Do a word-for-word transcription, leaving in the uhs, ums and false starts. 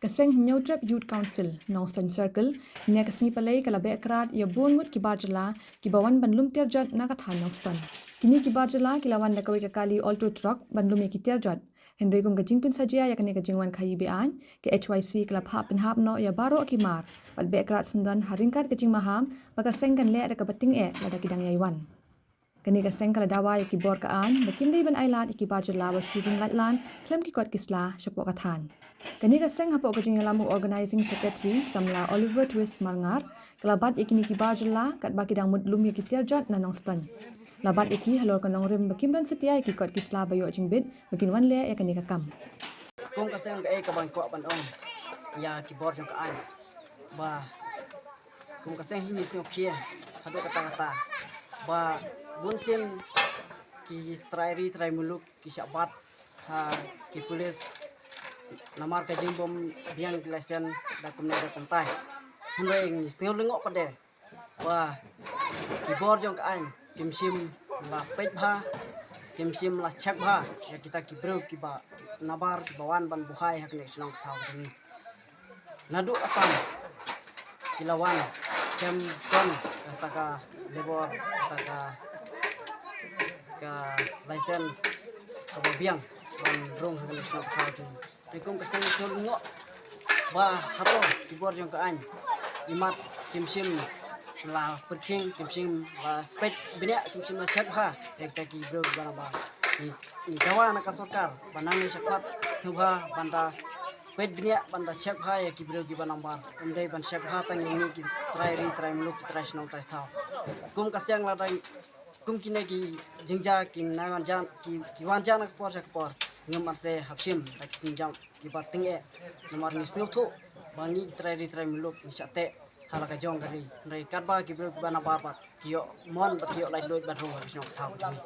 Ka seng Hynñiewtrep Youth Council, Nongstoiñ Circle, hynne ka sngi Palei ka la beh krad ïa bun ngut ki bar jylla kiba wan ban lum tiar jot na ka thaiñ Nongstoiñ. Kine ki bar jylla ki la wan da kawei ka kali Alto truck ban lum ïa ki tiar jot. Hynrei kum ka jingpynsajia ïa kane ka jingwan khaii be-aiñ, ka H Y C ka la phah pynhap noh ïa baroh ki mar bad beh krad syndon ha ryngkat ka jingmaham ba ka seng kan leh da kaba tyngeh lada ki dang ïai wan. Kane ka seng ka la dawa ïa ki bor ka aiñ ba kim dei ban ailad ïa ki bar jylla ba shu rung laitlan khlem ki kot ki sla shapoh ka thaiñ. Kane ka seng hapoh ka jingïalam u Organising Secretary samla Oliver Twist Marngar ka la bat ïa kine ki bar jylla katba ki dang mut lum ïa ki tiar jot na Nongstoiñ. La bat ïa ki halor ka nongrim ba kim don satia ïa ki kot ki sla ba ïoh jingbit ba kin wan leh ïa kane ka kam. Kum ka seng kaei kaba nga kwah ban ong ïa ki bor jong ka aiñ ba kum ka seng hi ngi sngewkhia haduh katta katta ba bun sien ki trai ri trai muluk ki shah bat ha ki pulit namar ka jingbym biang ki laisen da kumne da kumtai. Hynrei ngi sngew lyngngoh pat de ba ki bor jong ka aiñ kim shym la peit bha, kim shym la check bha ïa kita ki briew kiba nabar kiba wan ban buhai ha kane ka shnong ka thaw jong ngi. Naduh Assam ki la wan, kim don kata ka labor, kata ka, ka license kaba biang ban rung ha kane ka shnong ka thaw jong ngi. Te kum ka seng sngewlyngngoh ba hato ki bor jong ka aiñ imat kim shym la pyrkhing, kim shym la peit bniah, kim shym la check bha ïa kita ki briew kiba nabar. Ngi, ngi dawa na ka sorkar ba nangne shakhmat sngewbha ban da peit bniah, ban da check bha ïa ki briew kiba nabar. Ym dei ban check bha tang ïa ngi ki trai ri trai muluk, ki trai shnong trai thaw. Kum ka seng lada kum kine ki jingjia ki nai wan jan, ki, ki wan jan na ka por sha ka por, ngim ap se hap shim da ki sienjam kiba tyngeh. Namar ngi sngewthuh ba ngi ki trai ri trai muluk ngi shah teh ha la ka jong ka ri. Hynrei katba ki briew kiba nabar bad ki ïoh mon bad ki ïoh laitluid ban rung ha ka shnong ka thaw ka jong ngi.